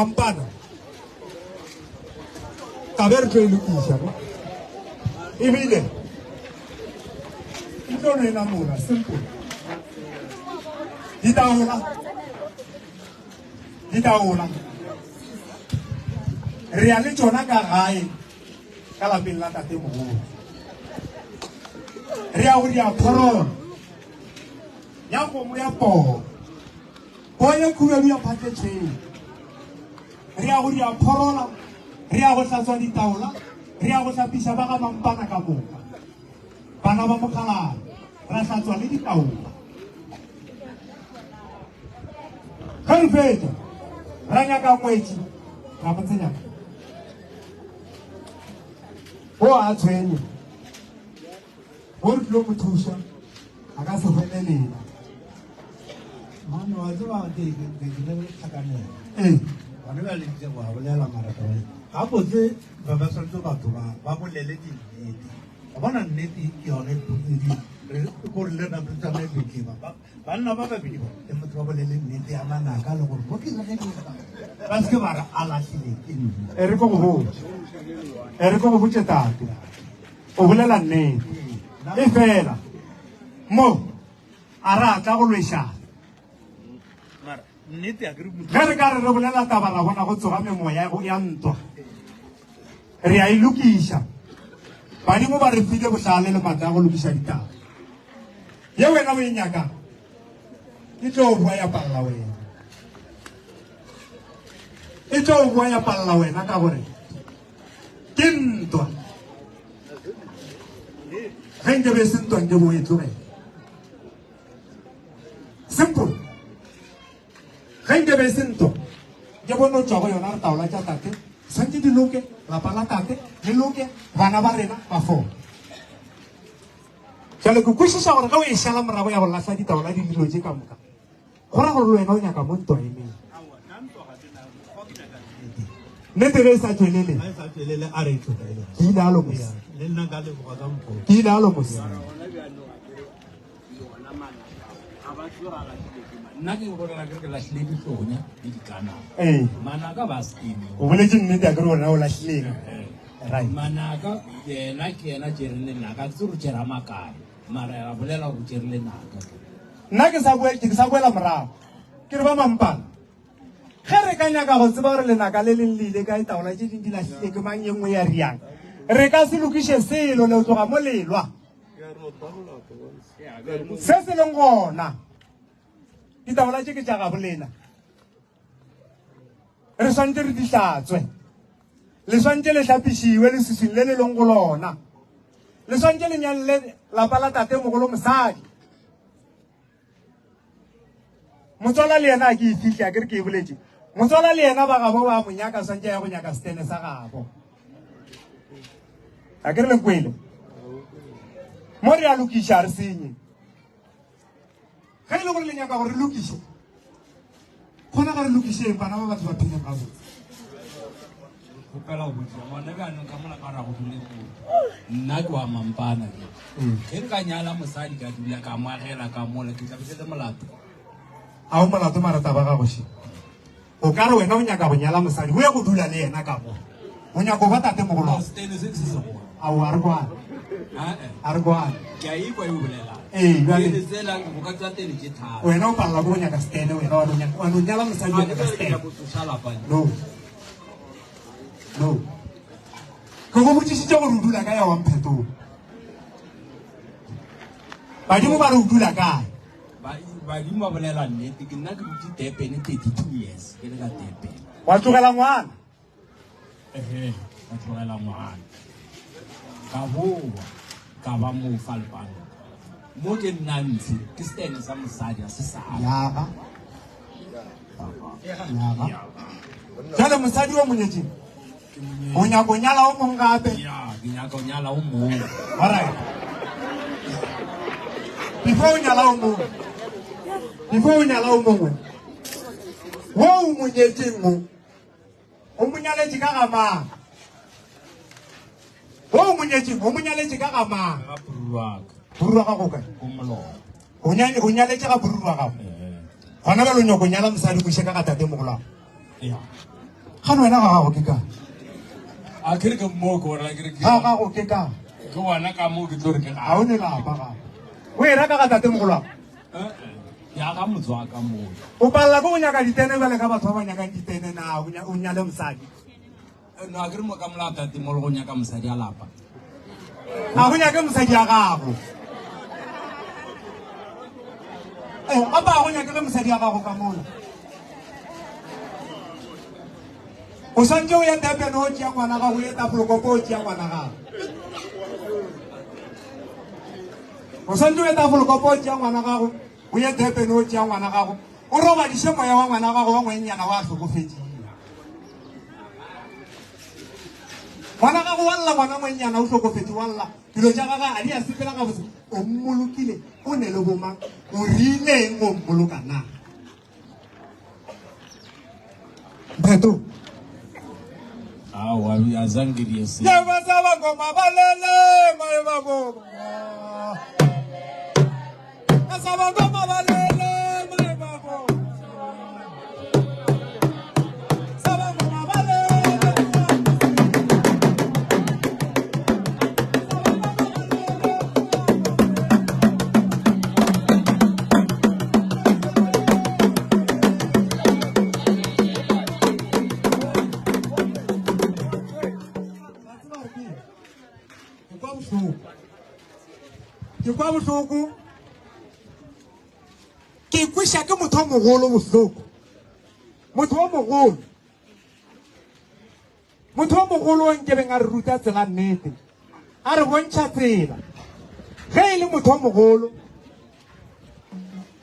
Mampana, taba e re tlo e lokiša mo. Ebile e tlo no e namola simple. Ditaola ditaola re ya le tšona ka gae ka lapeng la tate mogolo. Re ya go dia phorolo ya kgomo ya poo. Poo ye khubedu ya phatletšheng. Re ya go dia phorola, re ya go hlatswa ditaola, re ya go hlapiša ba ga Mampana ka moka. Bana ba mokgalabje, ra hlatswa le ditaola. Ge re fetša, ra nyaka ngwetši, ra mo tsenya ka. O a tshwenye. Go re tlilo mo thuša, a ka se hwele lena. Mane wa tseba ke ke ke ke le tlhakanelo. Ee. Gone bjale ke go a bolela mara taba e. Gabotse ba ba swanetse batho ba ba bolele dinnete. Wa bona nnete ke yone di re gore le rena re tsamaye beke ba. Banna ba babedi ba le motho ba bolele nnete ya manaka le gore mo ke re ge ba se ke ba re a lahlile ke nna. E re ko go botše. E re ko go botše tate. O bolela nnete. E fela mo a re a tla go lwešana. Ge re ka re re bolela taba ra bona go tsoga memoya ya ntwa. Re a e lokiša. Badimo ba re file bohlale le matla a go lokiša ditaba. Ye wena o e nyakang e tlo boa ya palela wena. E tlo boa ya palela wena ka gore ke ntwa. Ge nke be e se ntwa nke bo e tlogela. Simple. Ge nke be e se ntwa ke bone o tšwa go yona re taola tša tate swantse di loke, lapa la tate le loke, bana ba rena ba fole. Jale ke kwešiša gore ge o e šala morago ya go lahla ditaola di dilo tše ka moka, go ra gore le wena o nyaka mo ntwa emeng. Nnete ge e sa tšwelele, ke ile a lo mos. Ke ile a lo mos. Nna ke bolela ke re ke lahlile dihlonya le dikanana. Ee. Manaka ba se O boletše nnete a ke re wena o lahlileng. Right. Manaka yena ke yena tšere lenaka, ke tsebe gore tšere a makae, mara a bolela gore tšere lenaka. Nna ke sa boe, ke sa boela morago. Ke re ba mampana. Ge re ka nyaka go tseba gore lenaka le leng le ile kae, taola tše ding di lahlile ke mang, ye nngwe ya riang, re ka se lokiše selo, le tloga mo lelwa. Se se leng gona, ditaola tše ke tša gabo lena. Re swantše re di hlatswe. Le swantše le hlapišiwe leswiswing le le leng go lona. Le swantše le nyalele lapa la tate mogolo mosadi. Motswala le yena a ke e fihle, a ke re ke e boletše. Motswala le yena ba gabo ba mo nyaka, swantše ya go nyaka setene sa gabo. A ke re le nkwele. Mo re a lokiša re senye. Ge e le gore le nyaka gore re lokiše, gona ga re lokišeng bana ba batho ba pheleng gabotse. Kgopela go botšiša ngwana bjanong ka mola ka ra go dule mo. Nna ke wa mampana ke. Ge nka nyala mosadi ka dula ka mo agela ka mola ke tla be ke le molato. A o molato mara taba gago še. O ka re wena o nyaka go nyala mosadi o ye go dula le yena ka mo. O nyaka go ba tate mogolo. Setene se ke se segolo. Ao a re kwane. A re kwane. Ke a ikwa e o bolelang. Ee, bjale. Tene tsela go ka tswa tene tše tharo. Wena o palela ke go nyaka setene wena wa no nyaka wa no nyala mosadi wa nyaka setene. No. No. Ke go botšišitše gore o dula kae ya wa mphetola. Badimo ba re o dula kae? Badimo ba bolela nnete ke nna ke dutse Durban 32 years ke le ka Durban. Wa tlogela ngwana? Ehe, ka tlogela ngwana. Ka boa ka ba mo fa lepano. Mo ke nna ntshe ke stene sa mosadi a se sa. Yaga. Yaga. Jale mosadi o monyetseng o nyaka o nyala o mongwe gape? Ya, ke nyaka o nyala o mongwe. Alright. Before o nyala o mongwe, before o nyala o mongwe, wo o mo nyetseng mo, o mo nyaletše ka ga mang? Wo o mo nyetseng, o mo nyaletše ka ga mang? Ga boruru wa ka. Boruru wa gago kae? Ko Molora. O nyaletše ga boruru wa gago? Gona bjale o nyaka o nyala mosadi o mo iše ka ga tate mogolo wa gago? Ya. Gane wena ga gago ke kae? A ke re ke moo ke bona ke re ke. Ga gago ke kae? Ke gona ka moo ke tlo re ke ga. O ne lapa gago. O e reka ga tate mogolo wa. Ya ga motse wa ka moo. O palela ke go nyaka ditene bjale ka batho ba ba nyakang ditene na o nyale mosadi. No a ke re mo ka molao tate mo le go nyaka mosadi a lapa. A go nyake mosadi ya gago. Eh, apa a go nyake le mosadi ya gago ka mola. O swantse o ye Durban o tšea ngwana gago, o ye Tafelkop o tšea ngwana gago. O swantse o ye Tafelkop o tšea ngwana gago, o ye Durban o tšea ngwana gago, o robadiše moya wa ngwana gago wa ngwennyana wa hlokofetšeng. Ngwana gago wa lla, ngwana ngwennyana o hlokofetše wa lla, dilo tša gagwe a di a sepela gabotse, o mmolokile, o ne le bomang, o rileng go mmoloka na? Mpheto. Aowa, azange ke die se. Yeba sa bangoma ba lele, maye ba boma. Sa bangoma ba lele, maye ba boma. Sa bangoma ba lele. Ke kwa bohloko. Ke kwa bohloko. Ke kweša ke motho o mogolo bohloko. Motho o mogolo. Motho o mogolo o nkebeng a re ruta tsela nnete. A re bontšha tsela. Ge e le motho o mogolo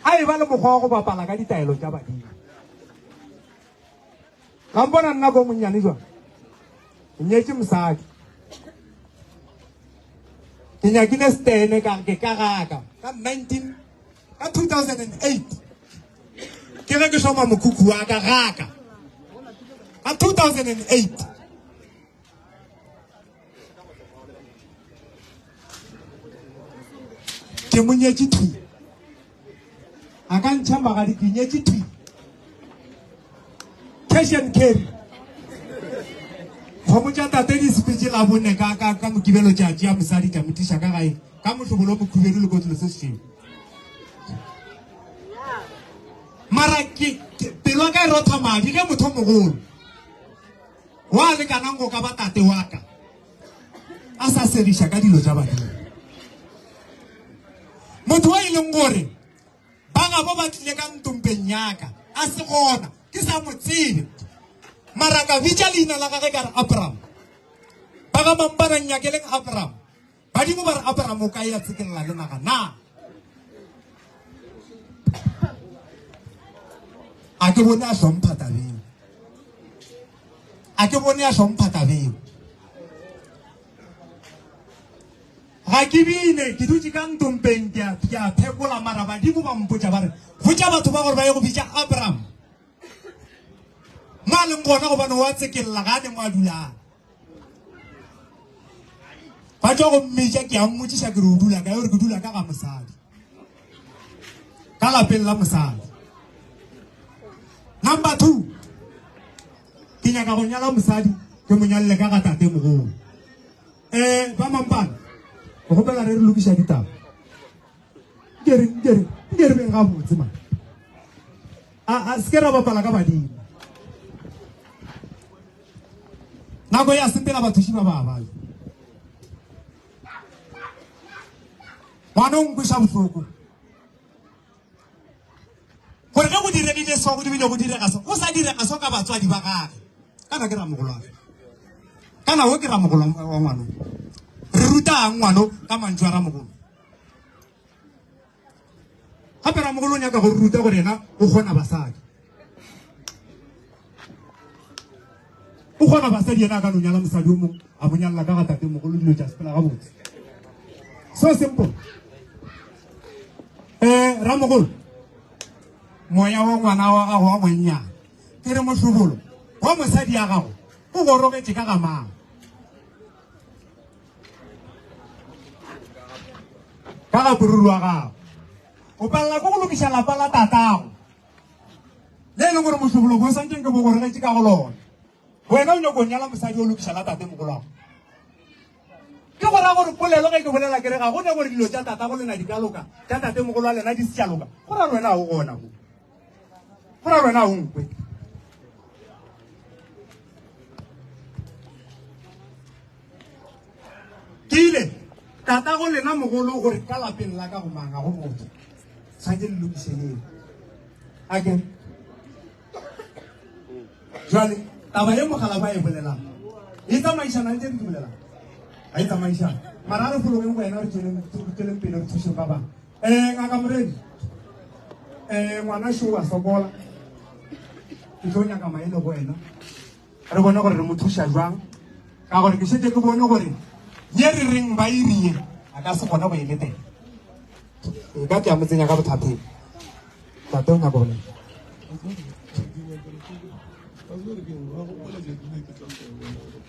a e ba le mokgwa wa go bapala ka ditaelo tša badimo. Ga mpona nna ko monnyane jwang. Ke nyetše mosadi. Ke nyakile stene ka ke ka gaka ka 19 ka 2008. Ke ge ke hloma mokhukhu wa ka gaka. Ka 2008. Ke mo nyetše thwi. A ka ntšha magadi ke nyetše thwi. Cash and carry. Kgomo tša tate di sepetše la bone ka ka ka mokibelo tša tšea mosadi tša mo tliša ka gae ka mohlobolo o mokhubedu le kotlelo se sešweu. Mara ke pelo ya ka e rotha madi ge motho o mogolo wa lekanang go ka ba tate wa ka a sa segiša ka dilo tša badimo. Motho wa e leng gore ba gabo ba tlile ka ntompeng yaka a se gona ke sa mo tsebe mara ka bitša leina la gage ka re Abraham. Ba ga mampana nnyakeleng Abraham. Badimo ba re Abraham o kae a tsekelela le naga na? A ke bone a hlompha tabeng. A ke bone a hlompha tabeng. Ga ke bine, ke dutše ka ntompeng ke a ke a phekola mara badimo ba mpotša ba re botša batho ba gore ba ye go bitša Abraham. Mo a leng gona gobane wa tsekelela ga a ne mo a dulang. Ba tšwa go mmitša ke a mmotšiša ke re o dula kae o re ke dula ka ga mosadi. Ka lapeng la mosadi. Number 2. Ke nyaka go nyala mosadi ke mo nyalle ka ga tate mogolo. Eh ba mampana. Go gopela re re lokiša ditaba. Nke re nke re nke re beng gabotse man. A a se ke ra bapala ka badimo. Nako ya sepela bathuši ba ba bale. Ngwana o nkweša bohloko. Gore ge go diregile so go bile go direga so go sa direga so ka batswadi ba gage. Kana ke ramogolwane. Kana o ke ramogolo wa ngwano. Re rutang ngwano ka mantšu a ramogolo. Gape ramogolo o nyaka go re ruta gore yena o kgona basadi. O kgona basadi yena a ka no nyala mosadi o mongwe a mo nyalla ka ga tate mogolo dilo tša sepela gabotse. So simple. Eh ramogolo moya wa ngwana wa gago wa ngwannyana ke re mohlobolo wa mosadi ya gago o gorogetše ka ga mang? Ka ga boruru wa gago. O palela ke go lokiša lapa la tatago le e leng gore mohlobolo bo santšeng ke bo gorogetše ka go lona. Wena o nyako nyala mosadi o lokiša la tate mogolwago. Ke go ra gore polelo ge ke bolela ke re ga go ne gore dilo tša tata go lena di ka loka, tša tate mogolo wa lena di se tša loka. Go ra gore wena ga o gona mo. Go ra gore wena ga o nkwe. Ke ile tata go lena mogolo gore ka lapeng la ka go mang ga go motho. Tshwanetse le lokiše leo. Ake. Jwale taba ye mogala ba e bolelang e tsamaišana le tse di bolelang ga e tsamaišana mara a re fologeng go wena re tsweleng pele re thuseng ba bangwe um ngaka moredi um ngwana šo wa sokola ke tlo nyaka maele go wena re bone gore re mo thuša jwang ka gore ke šetse ke bone gore ye re reng ba irie a ka se kgone go e letela nka ke a mo tsenya ka bothateng tate o nyaka go bolela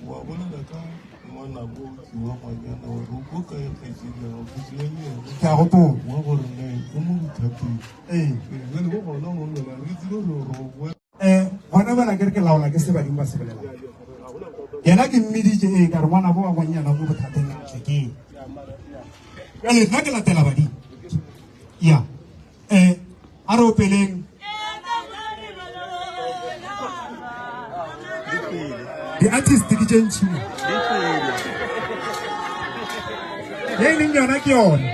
wa bolela ka ngwanabo wa ngwanyana wa re o kae kgaitsedi ya gago ke le yena ke a gopola wa gore ne o mo bothateng ee jale go gona mo lona re tsile gore o boa um gona bana ke re ke laola ke se badimo ba se bolelang yena ke mmeditše ee ka re ngwana bo wa ngwannyana mo bothateng a tle ke jale nna ke latela badimo ya um a re opeleng di-artist ke tše ntšhi ye e leng yona ke yone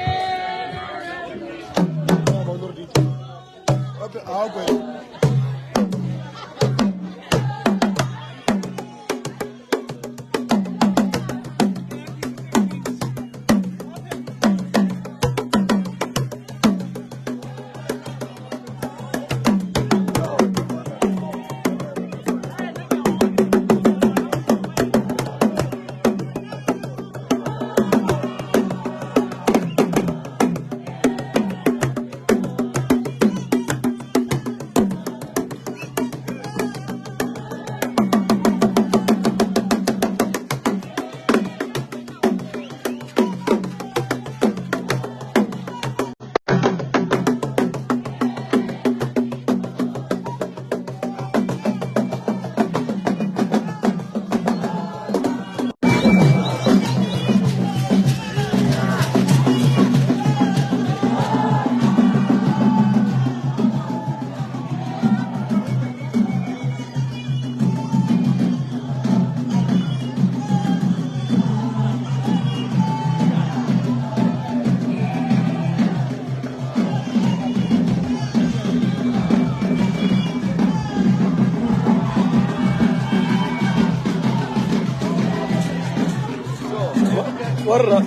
Warra.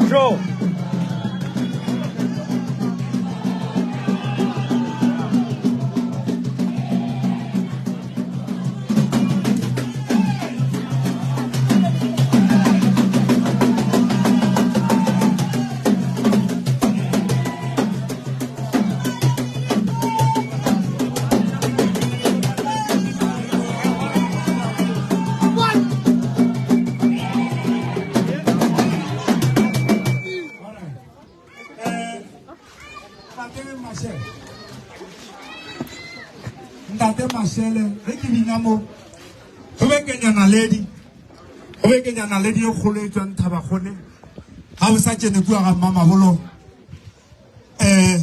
Joe. Ntate Mashele ge ke bina mo go bekenya naledi go bekenya naledi e kgolo e tswang thabakgone ga o sa tsene kua ga mmamabolo um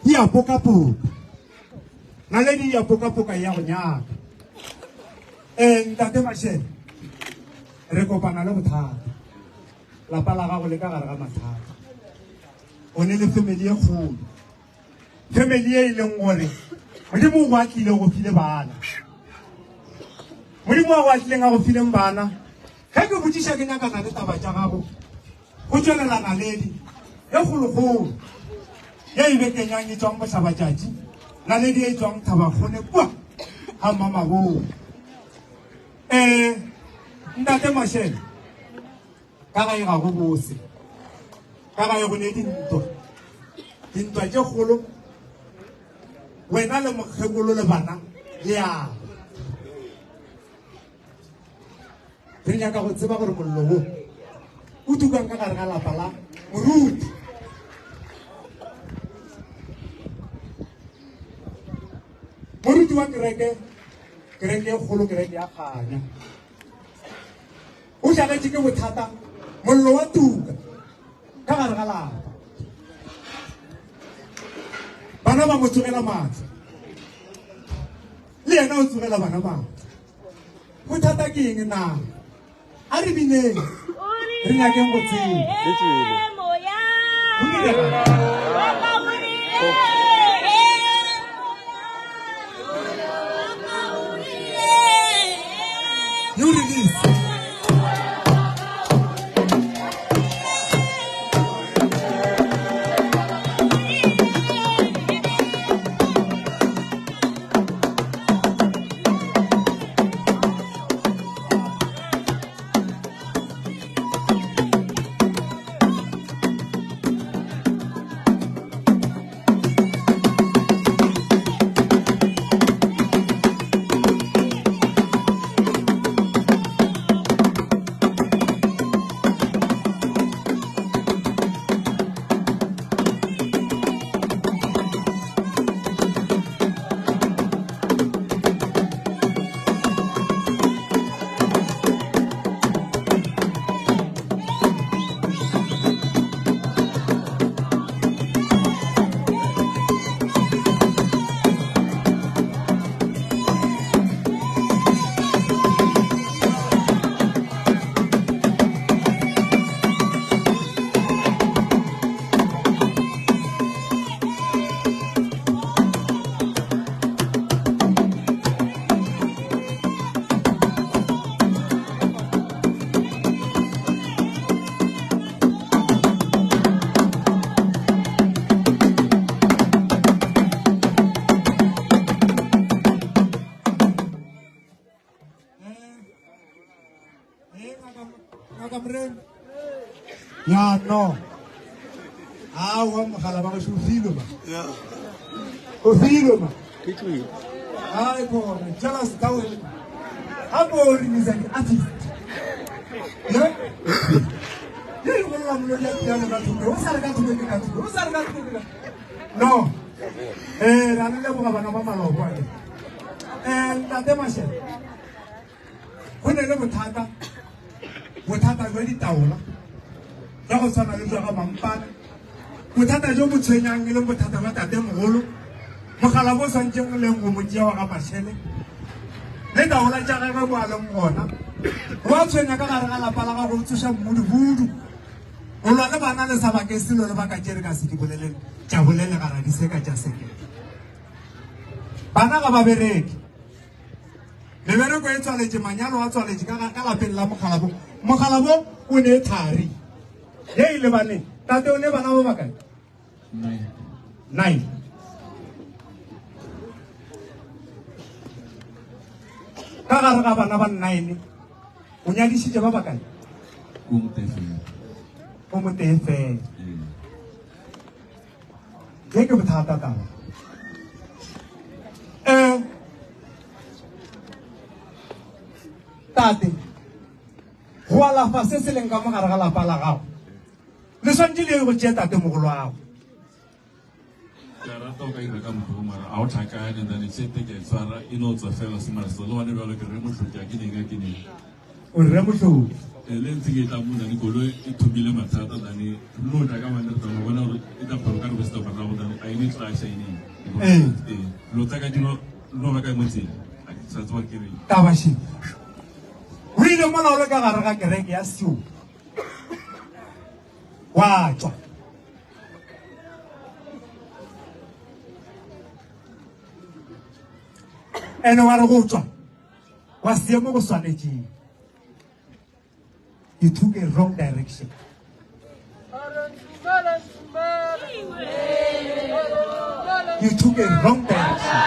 e a pokapoka naledi ya pokapoka ya go nyaka um ntate Mashele re kopana le bothata lapa la gago le ka gare ga mathata o ne le family e kgolo family e e leng gore modimo o go atlile go file bana modimo wa go atlileng a go fileng bana ge ke botšiša ke nyakana le taba tša gago go tšwelela naledi e kgolokgolo ye e bekenyang e tswang bohlabatšatši naledi e tswang thabakgone kua ga mmamaboo. Um ntate Mashele, ka gae ga go bose, ka gae go ne dintwa, dintwa tše kgolo, wena le mokgekolo le bana le ya. Re nyaka go tseba gore mollo wo o tukang ka gare ga lapa la moruti. Moruti wa kereke, kereke e kgolo, kereke ya kganya, o hlagetše ke bothata, mollo wa tuka ka gare ga lapa. Bana ba mo tsogela maatla, le yena o tsogela bana maatla. Bothata ke eng na? A re bineng, re nyakeng go tseba. Go direga. New release. Ya no. Aowa mogala ba gešo o filwe ma. O filwe ma. Ke tloile. Ai kore, jealous down. Gape o release di-artist. Ne? Ye e bolela molodi ya piano ka thoko, o sa re ka thoko ke ka thoko, o sa re ka thoko ke ka. No. Eh, ra le leboga bana ba malobo ake. Eh, ntate Mashele. Go ne le bothata, bothata jwa ditaola jwa go tshwana le jwa ga Mampane, bothata jo bo tshwenyang e leng bothata jwa tatemogolo, mogala bo swanetšeng leng go mo tšea wa ga Mashele le taola tša gagwe bo a leng gona. Wa tshwenya ka gare ga lapa la gago, o tsoša mmudubudu, o lwa le bana le sa bake selo le baka tše re ka se di boleleng tša bolele gara di seka tša sekela. Bana ga ba bereke. Mebereko e tswaletše, manyalo a tswaletše ka ka lapeng la Mokgalabo. Mokgalabo o ne thari ye e lebaneng. Tate o ne bana ba bakae? Nine. Ka gare ga bana ba nine, o nyadišitše ba bakae? O motee fela. O motee fela. Ye ke bothata taba. Eh, tate, go alafa se se leng ka mo gare ga lapa la gago, le swantše le ye go tšea tate mogolo wa gago. Ke a rata o ka ira ka mokgwa o mara a o tlhakane then tšhete ke a e tshwara e no tswa fela se mara selo gone bjalo ke re mohloki a ke neng a ke neng. O rre mohloki. E le ntse ke tla mo dane koloi e thomile mathata dane no tla ka bana tla bona gore e tla pholo ka re besta morago dane a ene tla sha ene. Ee. Lo tla ka dilo no ba ka mo tsela. A ke sa tswa ke re. Taba she. O ile mola o le ka gare ga kereke ya Sio. Wa tšwa. Ene wa re go tšwa. Wa se mo go swanetšeng. You took a wrong direction. You took a wrong direction.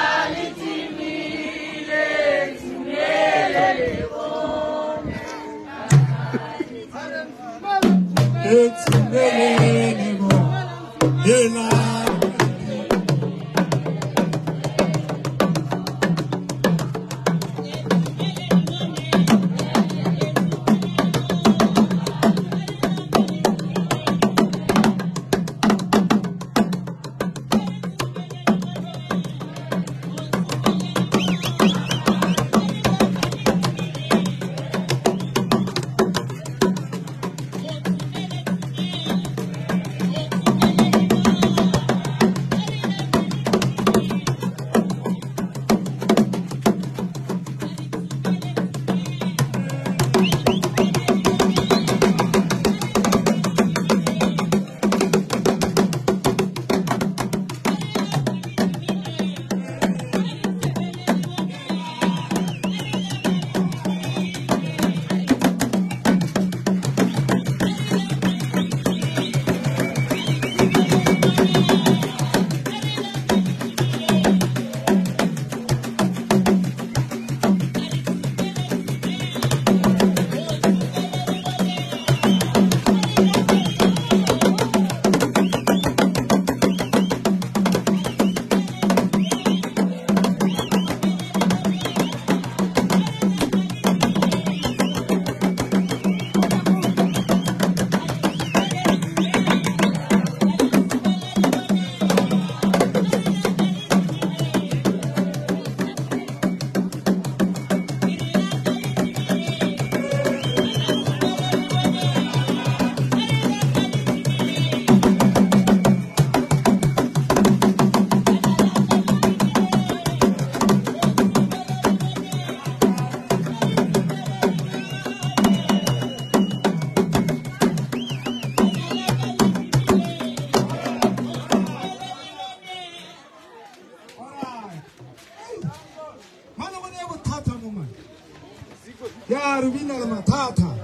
Ya re bina le mathata.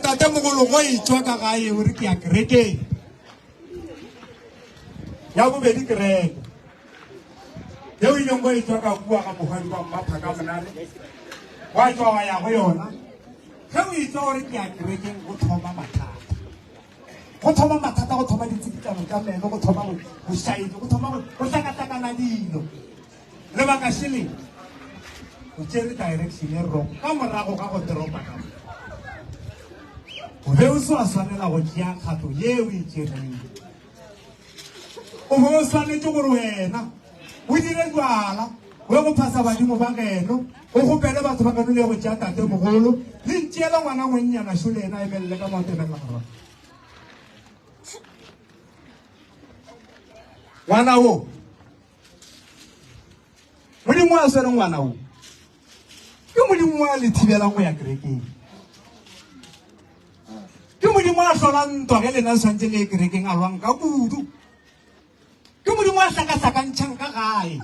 Tate mogolo go etswa ka gae o re ke ya kerekeng. Ya bobedi kereke. Yeo ileng go etswa ka kua ga mogadi wa Mmaphaka Monare. Wa tswa wa ya go yona. Ge o etswa gore ke ya kerekeng go thoma mathata. Go thoma mathata, go thoma ditsikitlano tša meno, go thoma bošaedi, go thoma go hlakahlakana dilo. Lebaka šele, o tšere direction e wrong ka morago ga go teropa ka mo. O be o se wa swanela go tšea kgato ye o e tšereng. O be o swanetše gore wena o dire jwala, o ye go phasa badimo ba geno, o gopele batho ba geno le go tšea tate mogolo, le ntšeela ngwana ngwennyana šo le yena a emelele ka maoto emelela gare. Ngwana wo, Modimo a swere ngwana wo, ke Modimo a le thibelang go ya kerekeng. Ke Modimo a hlola ntwa ge lena le swantse le ye kerekeng, a lwang ka kudu. Ke Modimo a hlakahlakantšhang ka gae.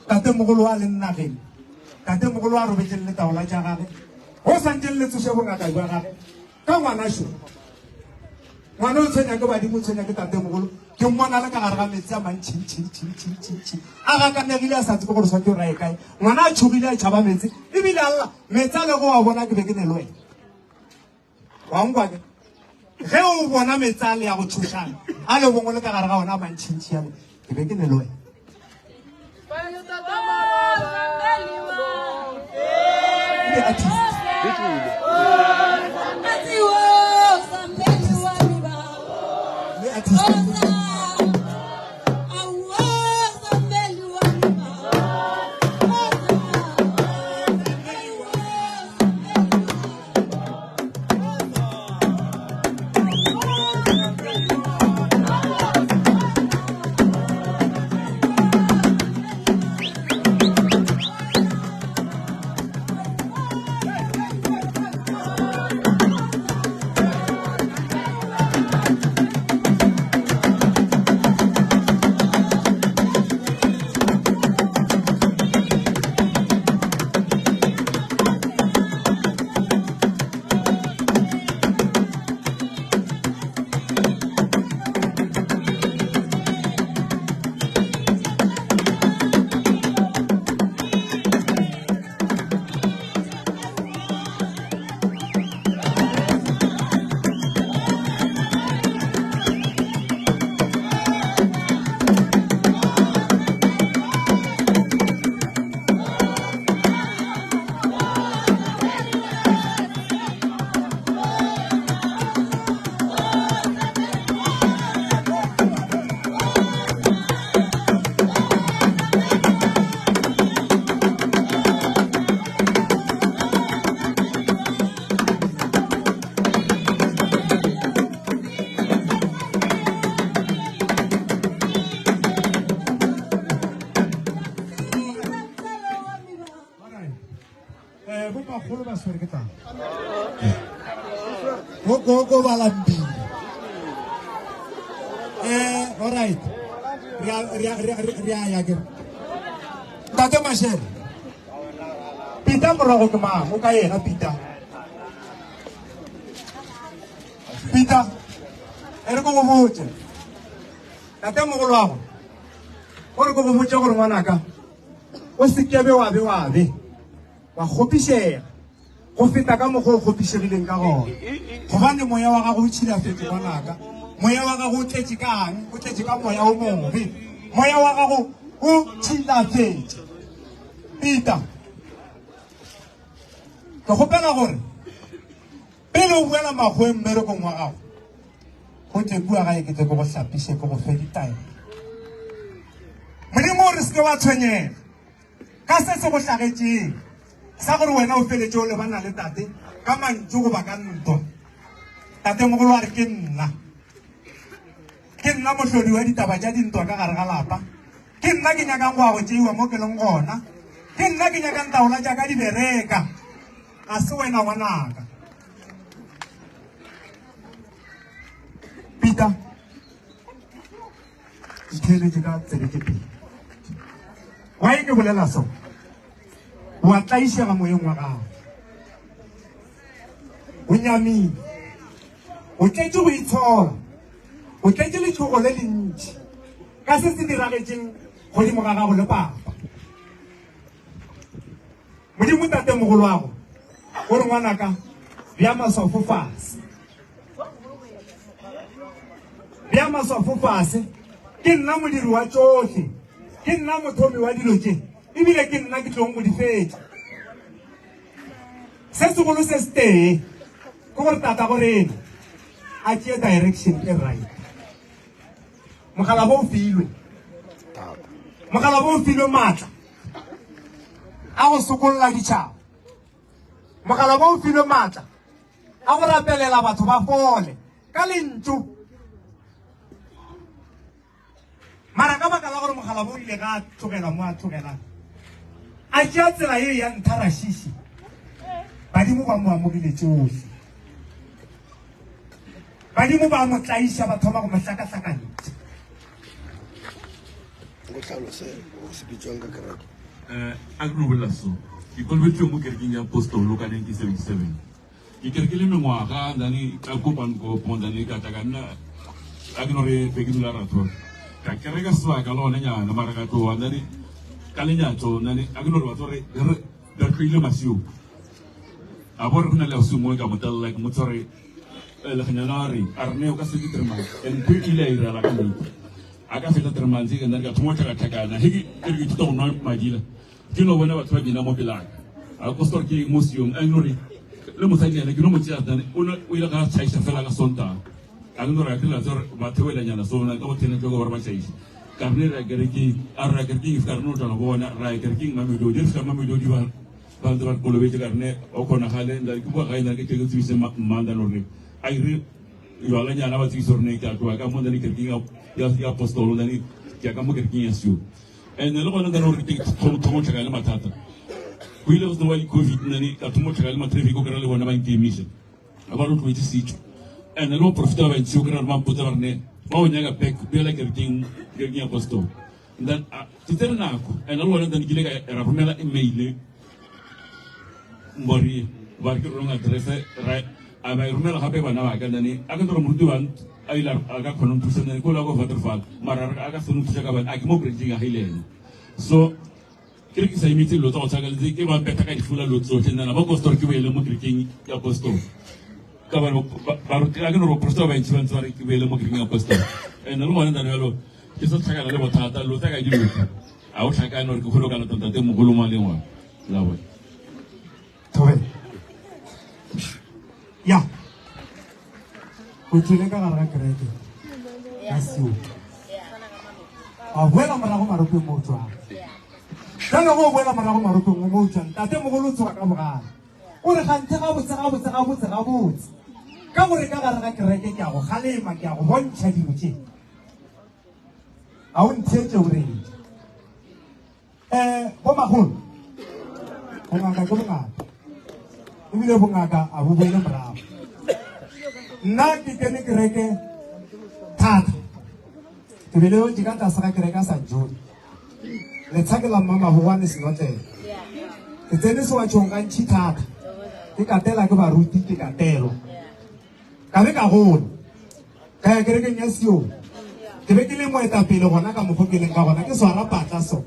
Tate mogolo a leng nageng, tate mogolo a robetšeng le taola tša gage, go swantse le tsoše bongaka jwa gage ka ngwana šo. Ngwana o tshwenya ke badimo, o tshwenya ke tate mogolo. Ke mmona le ka gare ga metsi a mantšhintšhintšhintšhintšhi, a gakanegile a sa tsebe gore swantse o raye kae. Ngwana a tšhogile a tšhaba metsi, ebile a lla metsi a lego wa bona ke be ke ne le wena. Wa nkwa ke? Ge o bona metsi a le ya go tšhošana, a le bongwe le ka gare ga ona a mantšhintšhi ale, ke be ke ne le wena. Ke artist. Le artist. swere ke tlala. Bogogo ba lambile. Eh, all right. Re a re a re a ya ke. Ntate Mashele. Peter morago ke mang? O ka yena Peter. Peter. E re ko go botse. Tate mogolo wa go. O re ko go botse gore ngwanaka o se kebe wa be wa be wa kgopišega go feta ka mokgwa o kgopišegileng ka gona gobane moya wa gago o tšhilafetše ngwanaka moya wa gago o tletše kang o tletše ka moya o mobe moya wa gago o tšhilafetše peter ke kgopela gore pele o boela makgoweng mmerekong wa gago go tle kua gae ke tle ke go hlapiše ke go fe ditaelo modimo o re se ke wa tshwenyega ka se se go hlagetšeng sa gore wena o feletše o lebana le tate ka mantšu goba ka ntwa tatemogolo a re ke nna ke nna mohlodi wa ditaba tša dintwa ka gare ga lapa ke nna ke nyakang go ya go tšeiwa mo ke leng gona ke nna ke nyakang taola tša ka di bereka ga se wena ngwanaka peter ntheeletše ka tsebe tše pedi wa e ke bolela so wa tlaišega moyeng wa gago o nyamile o tletše go itshola o tletše letšhogo le lentši ka se se diragetšeng godimo ga gago le papa modimo tatemogolwago o re ngwanaka bja maswafo fase bja maswafo fase ke nna modiri wa tšohle ke nna mothomi wa dilo tše ebile ke nna ke tlong go di fetša se segolo se se tee ke gore tata go rena a tšee direction e right mogala bo o filwe mogala bo o filwe maatla a go sokolola ditšhaba mogala bo o filwe maatla a go rapelela batho ba fole ka lentšu mara ka baka la gore mogala bo ile ga a tlogela mo a tlogelang a tšea tsela ye ya ntharašiši badimo ba mo amogile tšohle badimo ba mo tlaiša ba thoma go mo hlakahlakantšha go hlalose go se bitswang ka kereke um a ke no bolela so ke kolobeditswe mo kerekeng ya apostolo ka 1977 ke kerekile mengwaga dane ka kopankopo dane ka tla ka nna a ke no re be ke dula ratholo ka kereka sebaka le gone nyana mara ka tloa dane ka lenyatso dane a ke no re batho re re tloile masio a bo re go na le ausi mongwe ka mo telela ke mo tshware lekganyana a re a re ne o ka se ke three months and ntho e ile ya irala ka nnete a ka feta three months ke nna ka thoma tlhakatlhakana he ke ke re ke ithuta go nwa madila ke no bona batho ba bina mo pelaka a ko store ke mo siong a no re le mosadi ene ke no mo tšea tane o ne o ile ga tšhaiša fela ka sontaga a ke no re a ke la tsore ba theoelanyana so na ka go thene tlo gore ba tšhaiša ka re re ya kerekeng a re ya kerekeng ka re no tla bona ra ya kerekeng Mamelodi re fihla Mamelodi ba ba ntse ba re kolobetše ka rene o kgonagale nda ke bua gae nda ke ke tsebise mmanda gore a ire jwalanyana ba tsebise gore ne ke a tloga ka mo ndane kerekeng ya ya apostolo ndane ke ya ka mo kerekeng ya sio and le gona ndane gore ke thomo tlhaka le mathata go ile go sena wa di-covid ndane ka thomo tlhaka le ma-traffic o kry-a le bona ba nkemiša ba rotloetse setšo and le baprofeta ba bantši o kry-a gore ba mpotsa ba re ne ba o nyaka back boela kerekeng kerekeng ya apostolo then ke tsere nako and le gona then ke ile ka ra romela email mbori ba re ke wrong address ra a ba e romela gape bana ba ka then a ke gore moruti wa a ile a ka kgona go nthusa then ko la ko Waterfall mara a ka se nthusa ka bane a ke mo branching ya gae le ene so ke re ke sa emetse dilo tsa go tshwana le tse ke ba mpetha ka difula dilo tsotlhe nna ba kostor ke boele mo kerekeng ya apostol ka bane baruti a ke no re baporofeta ba bantši ba ntse ba re ke boele mo kerekeng ya apostol and le gone nna jalo ke sa tlhakana le bothata dilo tsa ka di loka a o tlhakane gore ke kgone ka lata ntate mogolo mo a leng wa la bone Thobela. Ya. O tswile ka gare ga kereke ya seo. A boela morago maropeng mo o tswang. Jalo go boela morago maropeng mo o tswang. Tate mogolo o tsoga ka bogale. O re ganthe gabotse gabotse gabotse gabotse. Ka gore ka gare ga kereke ke a go kgalema ke a go bontšha dilo tše. A o ntheetše o reng? Um bo magolo, bongaka ke bongaka. Ebile bongaka a bo boele morago. Nna ke kene kereke thata. Ke belegetše ka tlase ga kereke ya San John. Letsha ke la Mmamabogwane Senotlele. Ke tsene sewatšhong gantši thata. Ke katela ke baruti, ke katelwa. Ka be ka gola. Ka ya kerekeng ya Sione. Ke be ke le moetapele gona ka mokgo ke leng ka gona, ke swara patla so.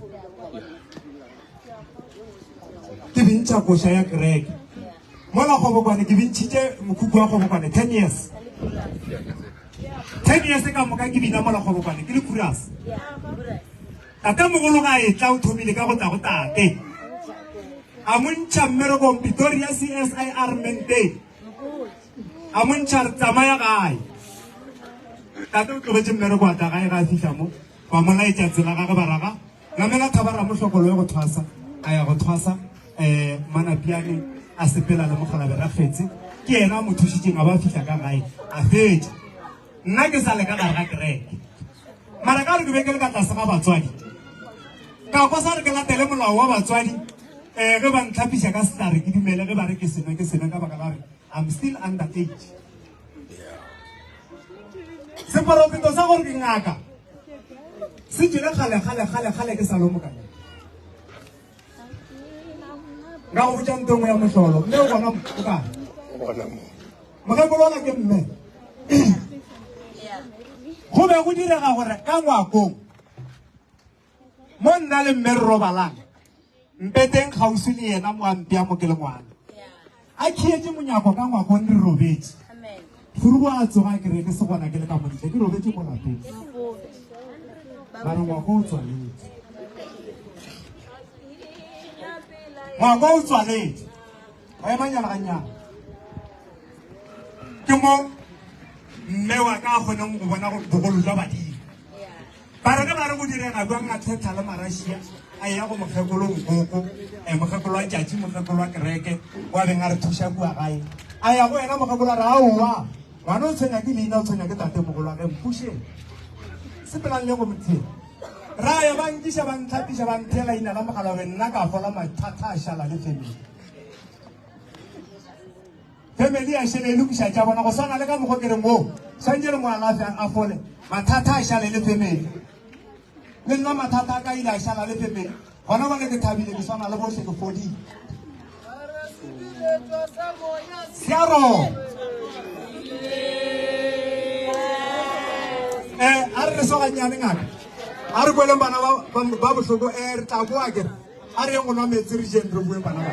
Ke bintšha koša ya kereke. Mola Kgobokwane ke bintšhitše mokhukhu wa Kgobokwane 10 years. 10 years ka moka ke bina mola Kgobokwane ke le chorus. Tate mogolo ga etla o thomile ka go tla go tate. A mo ntšha mmerekong Pretoria CSIR Mandate. A mo ntšha re tsamaya gae. Tate o tlogetše mmereko a tla gae ga a fihla mo ba mo laetša tsela gage ba raga namela thaba ramohlokolo ye go thwasa a ya go thwasa um Manapiane a sepela le mokgalabe Rakgetse ke yena a mo thušitšeng a ba fihla ka gae a fetša nna ke sa le ka gare ga kereke mara ka gore ke be ke le ka tlase ga batswadi ka kwa sa re ke latele molao wa batswadi um ge ba ntlhapiša ka setlare ke dumele ge ba re ke senwe ke senwe ka baka la gore I'm still under age seporofeto sa gore ke ngaka se tšwele kgale kgale kgale kgale ke sa lo mokana nka go botša nto nngwe ya mohlolo mme o gona o kae mokgekolo ola ke mme go be go direga gore ka ngwakong mo nna le mme re robalang mpeteng kgauswi le yena mo a mpea mo ke le ngwana a khietše monyako ka ngwakong re robetše furugo a tsoga ke re ke se gona ke le ka montle ke robetše mo lapeng mare ngwako o tswaletše ngwako o tswaletše ba emanyana gannyane ke mo mme wa ka a kgoneng go bona bogolo jwa badimo Ba re ge ba re go direga bjang a thetha le Marašia a eya go mokgekolo Nkoko, eh, mokgekolo wa tšatši, mokgekolo wa kereke, wa beng a re thuša kua gae. A ya go yena mokgekolo a re, aowa, ngwana o tshwenya ke leina, o tshwenya ke tatemogolo wa ge, mpušeng. Sepelang le go mothea. Ra ya ba nkiša ba ntlhapiša ba ntheela ina la mogalawe nna ka fola mathata a šala le family. Family ya šele e lokiša tša bona go swana le ka mokgwa ke reng wo swantše re mo alafe a fole mathata a šale le family le nna mathata a ka ile a šala le family gona bale ke thabile ke swana le bohle ke fodile searo eh a re re soganyane ngaka a re kweleng bana ba bohloko eh re tla boa kere a re yeng go nwa metsi re jeng re boeng bana ba.